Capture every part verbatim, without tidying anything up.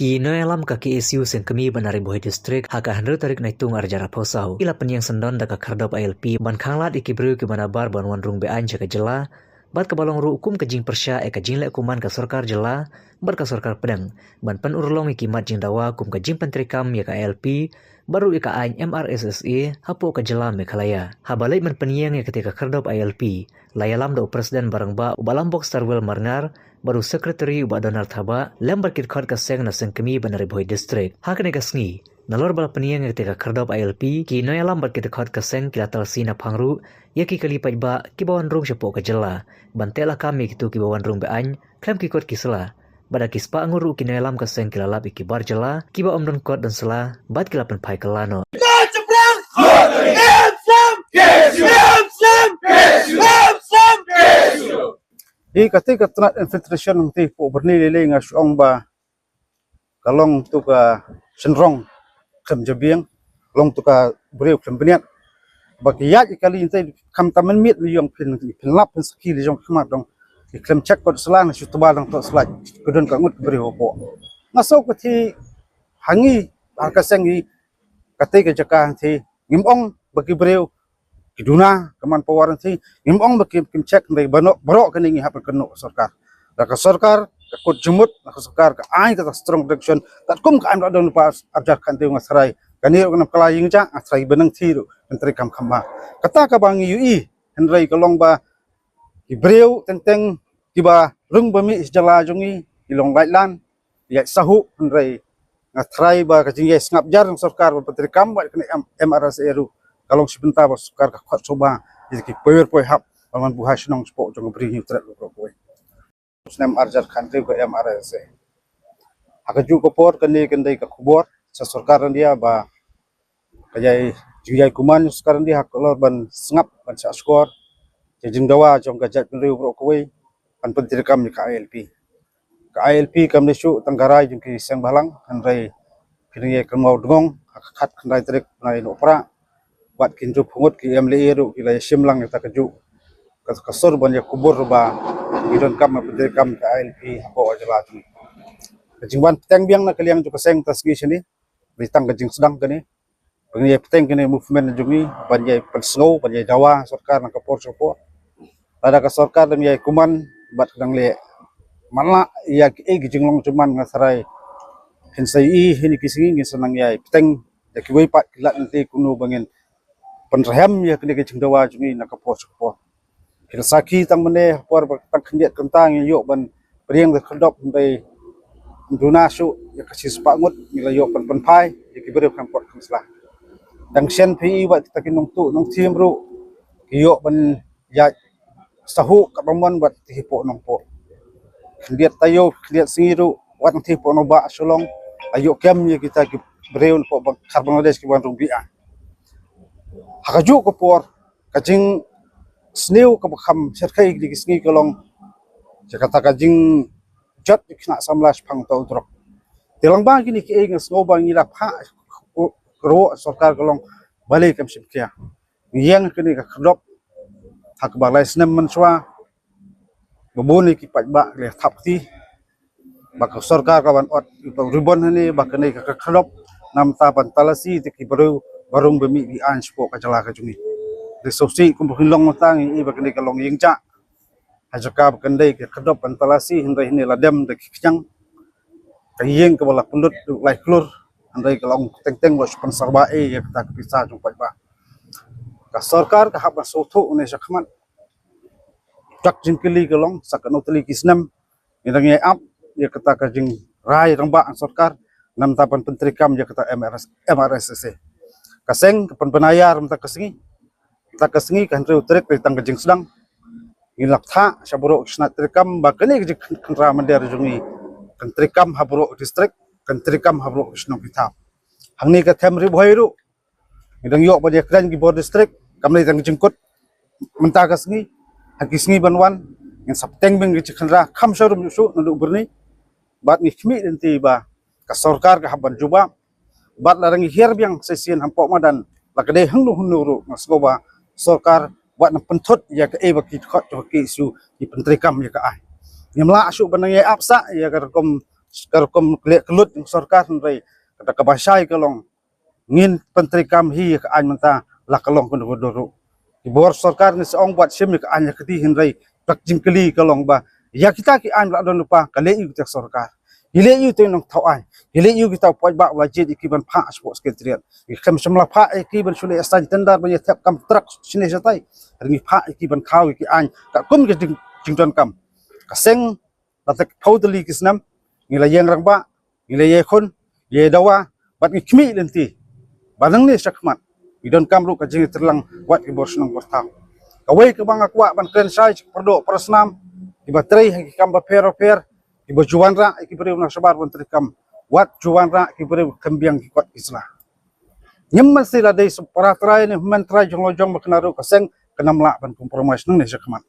Ki nongïalam ka K S U Seng Kmie ba na Ri Bhoi District ha ka hynriew tarik Naitung arhajar arphew saw ki la pynïeng syndon da ka khyrdop I L P ban khanglad ïa ki briew kiba nabar ban wan rung be-aiñ sha ka jylla bad kaba long ruh kum ka jingpyrshah ïa ka jingleh kuman ka sorkar jylla bad ka sorkar pdeng ban pynurlong ïa ki mat jingdawa kum ka jingpyntreikam ïa ka I L P bad ruh ïa ka aiñ M R S S A hapoh ka jylla Meghalaya. Haba leit ban pynïeng ïa katei ka khyrdop I L P, la ïalam da u President ba rangbah u Bah Lambok Starwell Marngar bad u Secretary u Bah Donald Thabah lem bad ki dkhot ka seng na Seng Kmie ba na Ri Bhoi District. Ha kane ka sngi, nalor ba la pynïeng ïa katei ka khyrdop I L P, ki nongïalam bad ki dkhot ka seng ki la talsih naphang ruh ïa ki kali paidbah kiba wan rung shapoh ka jylla ban teh lakam ïa kito kiba wan rung be-aiñ khlem ki kot ki sla. Bad da ki spah ngut ruh ki nongïalam ka seng ki la lap ïa ki bar jylla kiba ym don kot don sla bad ki la pynphai kylla noh. Hi katei ka tnat infiltration hangne hapoh Byrni lei lei nga shu ong ba ka long tu ka shynrong khlem jabieng, long tu ka briew khlem bniat. Ba ki ïaid ïa kali hangne khamtam mynmiet lei ïong phin, phin lap phin sakhi lei jong khmat dong. Ki khlem check kot sla na shu tba dang tot sla. Ka don ka ngut ka briew hapoh. Nga sngew ka thi hangne ha ka seng hi katei ka jaka hangne ngim ong ba ki briew ki duna ka manpower hangne ngim ong ba kim, kim check hynrei baroh, baroh kane ngi hap ban kynnoh sorkar. Da ka sorkar ka kut jingmut, da ka sorkar ka ai kata strong direction katkum ka aiñ Rah Dong Lypa arhajar khathynriew nga tharai. Kane ruh ka nam kylla ïing ja nga tharai ba nang thi ruh kan treikam kham bha. Kata kaba ngi ïohi hynrei ka long ba ki briew teng teng kiba rung ba mih sha jylla jong ngi ki long laitlan ïaid sahuh hynrei nga tharai ba ka jingïaid sngap jar jong sorkar ban pyntreikam bad kane M, M R S S A ruh ka long shi bynta ba sorkar ka khot sngewbha ïa ki poi wer poi hap ban wan buh ha shnong shapoh jong ka Bri Hynñiewtrep baroh kawei. Snem arhajar khathynriew ka M R S S A. Ha kajuh ka por kane kan dei ka khubor sha sorkar India ba ka ïai, jingïai kuman sorkar India ha ka lor ban sngap ban shah shkor ïa ka jingdawa jong ka jaitbynriew baroh kawei ban pyntreikam ïa ka I L P. Ka I L P kam dei shuh tang ka rai jong ki seng bhalang hynrei phi dang ïai kynmaw dngong ha ka khatkhyndai tarik bnai Nohprah bad ki hynriewphew ngut ki M L A ruh ki la ïashim lang ïa kata kajuh ka, ka sur ban ïakubur ba ngi donkam ban pyntreikam ïa ka I L P hapoh ka jylla jong ngi. Ka jingwan bteng biang na ka liang jong ka seng mynta ka sngi shane dei tang ka jingsdang kane. Ban ïai bteng kane movement jong ngi ban ïai pynsngew ban ïai dawa sorkar na ka por sha ka por. Lada ka sorkar dang ïai kuman bad ka dang leh man la ïa kiei ki jinglong jingman nga tharai phin sa ïohi ha kine ki sngi ngin sa nang ïai bteng ïa kiwei pat ki lad lynti kumno ba ngin pynrhem ïa kine ki jingdawa jong ngi na ka por sha ka por. Phi la sakhi tang mynne ha por ba tang khyndiat kynta ngi ïoh ban pdiang da khyrdop hynrei ym duna shuh ïa ka shispah ngut ngi la ïoh ban pynphai ïa ki briew kham kot kham sla. Dang shen phi i bad kita ki nongtuh nongthiem ruh ki ïoh ban ïaid sahuh katba mon bad ti hi poh nong poh. Khyndiat taïew khyndiat sngi ruh wat nang ti hi poh nong bah sha long la ïoh kem ïa kita ki briew na poh Bang-, khar Bangladesh ki wan rung bia. Ha kajuh ka por ka jingsniew kaba kham shyrkhei kine ki sngi ka long ïa kata ka jingjot ïa ki khynnah samla shaphang uta u drok. Te lyngba kine kiei nga sngew ba ngi la phah ruh sorkar ka long balei kam shim khia. Ngi ïeng kane ka khyrdop ha kaba lai snem mynshuwa ba bun ïa ki paidbah ki la thap kti ba ka sorkar ka ban ot ïa u ribon hangne ba kane ka khyrdop namar ban talasi ïa ki briew ba rung ba mih bia shapoh ka jylla ka jong ngi. Dei shisha kum ba phin long mynta ngi i ba kane ka long ïing jah ha jaka ba kan dei ka khyrdop ban talasi hynrei hangne la dem da ki khñiang. Ka ïing kaba la pynlut ruh lai klur hynrei ka long teng teng ba shu pynsngewbha ei ïa kata ka pisa jong paidbah. Ka sorkar ka hap ban sngewthuh ne shakhmat. Dak jingkylli ka long sa katno tylli ki snem ngi dang ïai ap ïa kata ka jingrai rangbah sorkar namar ban pyntreikam ïa kata M R S, M R S S A. Ka seng ka pynbna ïa mynta ka sngi. Mynta ka sngi ka hynriew tarik dei tang ka jingsdang. Ngi la kthah sha baroh ki shnat treikam ba kane ka jingkhynra mynder jong ngi kan treikam ha baroh district, kan treikam ha baroh ki shnong ki thaw. Hangne ka them Ri Bhoi ruh ngi dang ïoh ban ïakren ki bor district, kam dei tang ka jingkut mynta ka sngi, ha ki sngi ban wan ngin sa bteng biang ka jingkhynra kham sharum shuh naduh Byrni. Bad ngi khmih lynti ba ka sorkar ka hap ban jubab. Bad lada ngi hiar biang shisien hapoh madan la ka dei hangno hangno ruh nga sngew ba sorkar wat nang pynthut ïa kaei ba ki dkhot jong ka K S U ki pyntreikam ïa ka aiñ. Ngim lah shuh ban nang ïai ap sah ïa ka rukom ka rukom leh kyllut jong sorkar, hynrei kata kaba shai ka long ngin pyntreikam hi ïa ka aiñ mynta la ka long kano kano ruh. Ki bor sorkar ngi sa ong bad shim ïa ka aiñ ïa ka kti, hynrei ka jingkylli ka long ba ïa kita ki aiñ ba la don lypa ka leh ïa kita sorkar, ki leh ïa kita nongthaw aiñ, ki leh ïa kita u paidbah ba la jied ïa ki ban phah shapoh Secretariat. Ki khlem shym la phah ïa ki ban shu leh assign tender ban ïa thep kam truck shane shatai, hynrei ngi phah ïa ki ban thaw ïa ki aiñ katkum ka jing, jingdonkam. Ka seng la teh phew tylli ki snem, ngi la ïeng rangbah, ngi la ïeng khun, ïeng dawa, bad ngi khmih lynti ba nangne shakhmat ngi donkam ruh ka jingïatreilang wat ki bor shnong bor thaw. Kawei kaba nga kwah ban kren shai sha ki pardoh parasnam kiba trei ha ki kam bapher bapher, kiba ju wanrah ïa ki briew na shabar ban treikam, wat ju wanrah ïa ki briew kham biang ki kot ki sla. Ngim mesti la dei sa para trai ne hynmen trai jong la jong ba kane ruh ka seng kan ym lah ban compromise nangne shakhmat.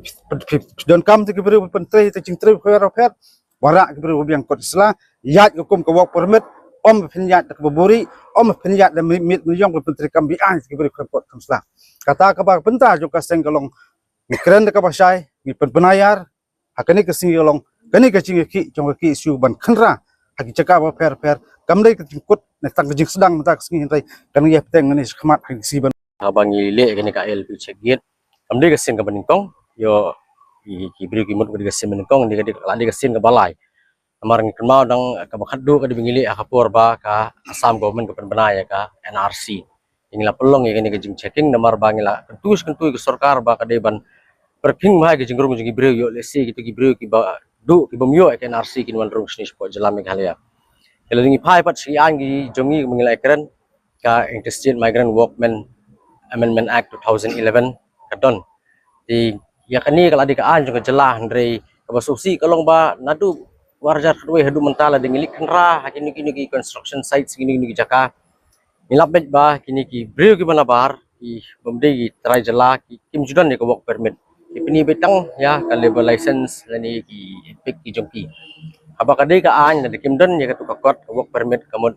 Phi, phi, phi donkam te ki briew ban trei te jingtrei bapher bapher, wanrah ki briew ba biang kot sla, ïaid ka kum ka work permit, ym phin ïaid da kaba buri, ym phin ïaid da miet miet miet jong ban pyntreikam biang te ki briew kham kot kham sla. Kata kaba bynta jong ka seng ka long ngi kren da kaba shai, ngi pynbna ïar ha kane ka sngi ka long kane ka jingïakhih jong ka K S U ban khynra ha ki jaka bapher bapher. Kam dei ka jingkut ne tang ka jingsdang mynta ka sngi, hynrei kan ïa bteng nangne shakhmat ha ki sngi ban. Haba ngi leh kane ka I L P check gate, kam dei ka sien kaba nyngkong, ïoh ki, ki briew ki mut ka dei ka sien ba nyngkong, dei ka dei ka la dei ka sien kaba lai. Namar ngi kynmaw dang kaba khatduh ka dei ba ngi leh ha ka por ba ka Assam government ka pynbna ïa ka N R C. Ngi la pynlong ïa kane ka jingchecking namar ba ngi la kyntu shi kyntu ïa ka sorkar ba ka dei ban pyrkhing bha ïa ka jingrung jong ki briew, ïoh lehse kito ki briew kiba duh ki bym ïoh ïa ka N R C kin wan rung shane shapoh jylla Meghalaya. Te lada ngi phai pat sha ki aiñ ki jong ngi ba ngi la kren, ka Interstate Migrant Workmen Amendment Act two thousand eleven ka don. Te ïa kane ka la dei ka aiñ jong ka jylla, hynrei kaba sngewsih ka long ba naduh ar hajar khatwei haduh mynta lada ngi leit khynra ha kino kino ki construction sites, kino kino ki jaka, ngi lap beit ba kine ki briew kiba nabar, ki bym dei ki trai jylla, ki kim ju don ïa ka work permit. Ki pyni beit tang ïa ka labour license lane ki EPIC ki jong ki. Haba ka dei ka aiñ lada kim don ïa katu ka kot ka work permit, ka mut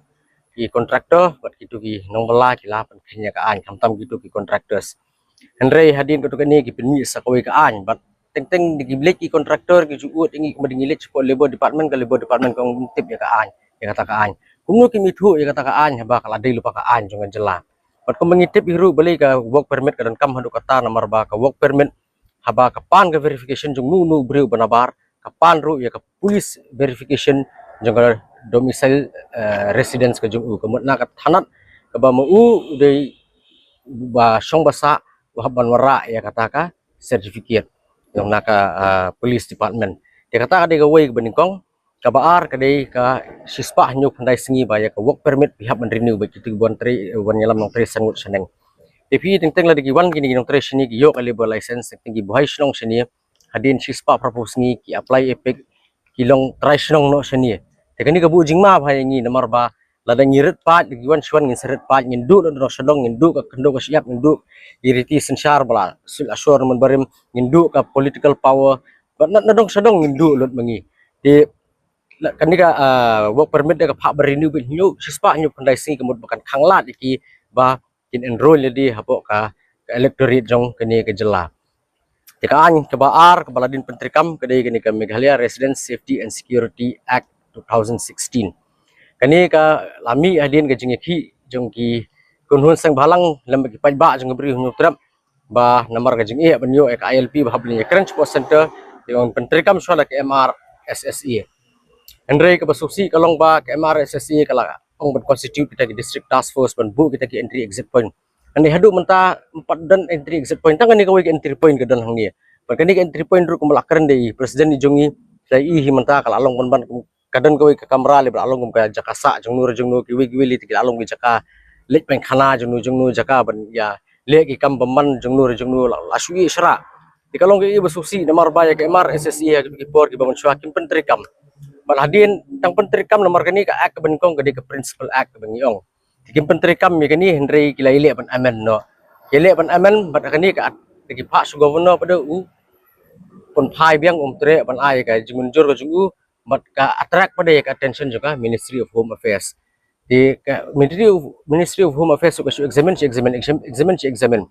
ki contractor bad kitu ki nongbylla ki la pynkheiñ ïa ka aiñ, khamtam kitu ki contractors. Hynrei hadien katu kane ki pynmih sa kawei ka aiñ, bad teng teng da ki leit ki contractor ki ju ud ïa ngi, kumba da ngi leit shapoh Labour Department, ka Labour Department ka ong ym tip ïa ka aiñ, ïa kata ka aiñ. Kumno kim ithuh ïa kata ka aiñ haba ka la dei lypa ka aiñ jong ka jylla? Bad kumba ngi tip hi ruh balei ka work permit ka donkam haduh katta, namar ba ka work permit haba ka pan ka verification jong uno uno u briew ba nabar, ka pan ruh ïa ka police verification jong ka domicile, eh, residence ka jong u, ka mut na ka thanat kaba ma u u dei ba shong ba sah, u hap ban wanrah ïa kata ka certificate jong na ka, ah, police department. Te kata ka dei kawei kaba nyngkong. Kaba ar ka dei ka shispah hynñiew phew khyndai sngi ba ïa ka work permit phi hap ban renew bad kitu ki ban trei, ban ïalam nongtrei san ngut shaneng. Te phi teng teng lada ki wan kine ki nongtrei shane ki ïoh ka labour license, teng teng ki buhai shnong shane, hadien shispah phraphew sngi ki apply EPIC, ki long trai shnong noh shane. Te kane ka buh jingma bha ïa ngi namar ba lada ngi rit paid, lada ki wan shuwa ngin sa rit paid, ngin duh na dong sha dong, ngin duh ka khyndew ka shyiap, ngin duh ki riti synshar ba la suit la shor na mon barim, ngin duh ka political power, bad na, na dong sha dong ngin duh lut ma ngi. Te la, kane ka, ah, work permit da ka phah ba renew beit hynñiew, shispah hynñiew phew khyndai sngi, ka mut ba kan khanglad ïa ki ba kin enroll ïa di hapoh ka, ka electorate jong kane ka jylla. Te ka aiñ kaba ar kaba la dien pyntreikam ka dei kane ka Meghalaya Residents Safety and Security Act two thousand sixteen. Kane ka la mih hadien ka jingïakhih jong ki kynhun seng bhalang lem bad ki paidbah jong ka Bri u Hynñiewtrep, ba namar ka jingeh ban ïoh ïa ka I L P ba hap ban ïakren shapoh center, te ong pyntreikam shuwa da ka M R S S A. Hynrei kaba sngewsih ka long ba ka M R S S A ka la ong ban constitute kita ki district task force ban buh kita ki entry exit point. Hynrei haduh mynta ym pat don entry exit point, tang kane kawei ka entry point ka don hangne. Bad kane ka entry point ruh kumba la kren da i president i jong ngi, sa i hi mynta ka la long ban ban ka don kawei ka kamra lei ba la long kum ka jaka sah jong no re jong no, kiwei kiwei lei te ki la long ki jaka leit painkhana jong no jong no, jaka ban ïa leh ki kam bymman jong no re jong no, la, la shu ïeh shrah. Te ka long kaei ba sngewsih namar ba ïa ka M R S S A ha ki por kiba mynshuwa kim pyntreikam. Bad hadien tang pyntreikam namar kane ka act kaba nyngkong ka dei ka principal act kaba ngi ong. Te kim pyntreikam ïa kane, hynrei ki la ïaleh ban amend noh. Ki ïaleh ban amend bad kane ka act ki phah sha governor pat u pynphai biang, um treh ban ai ka jingmynjur ka jong u, bad ka attract pat ïa ka attention jong ka Ministry of Home Affairs. Te ka Ministry of, Ministry of Home Affairs ka shu examine, shu examine, exam-, examine, shu examine.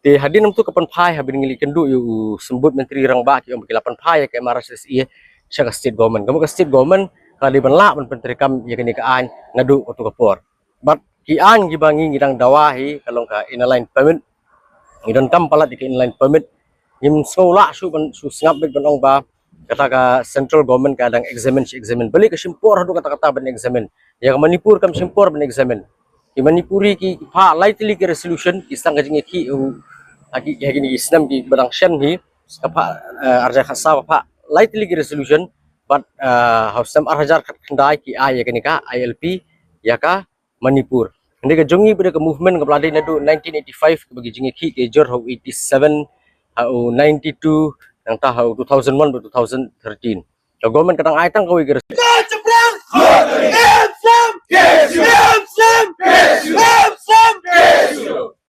Te hadien namar ka pynphai, haba ngi la ïakynduh ïa u Symbud Myntri Rangbah, ki ong ba ki la pynphai ïa ka M R S S A, sha ka state government. Ka mut ka state government ka dei ban lah ban pyntreikam ïa kane ka aiñ naduh kato ka por. Bad ki aiñ kiba ngi ngi dang dawa hi ka long ka Inner Line Permit. Ngi donkam palat ïa ka Inner Line Permit. Ngim sngew lah shuh ban shu sngap beit ban ong ba kata ka central government ka dang examine shi examine. Balei ka shim por haduh katta katta ban examine. Ïa ka Manipur kam shim por ban examine. Ki Manipuri ki phah lai tylli ki resolution, ki sdang ka jingïakhih ha ki, ha kine ki snem kiba dang shen hi, ka phah, eh, arhajar khatsaw ka phah lai tylli ki resolution, bad, eh, ha u snem arhajar khatkhyndai ki ai ïa kane ka I L P ïa ka Manipur. Hynrei ka jong ngi ba dei ka movement kaba la dei naduh nineteen eighty-five kaba ki jingïakhih ki jur ha u eighty-seven, ha u ninety-two, nangta ha u two thousand one ba two thousand thirteen. Ka government ka dang ai tang kawei ka res-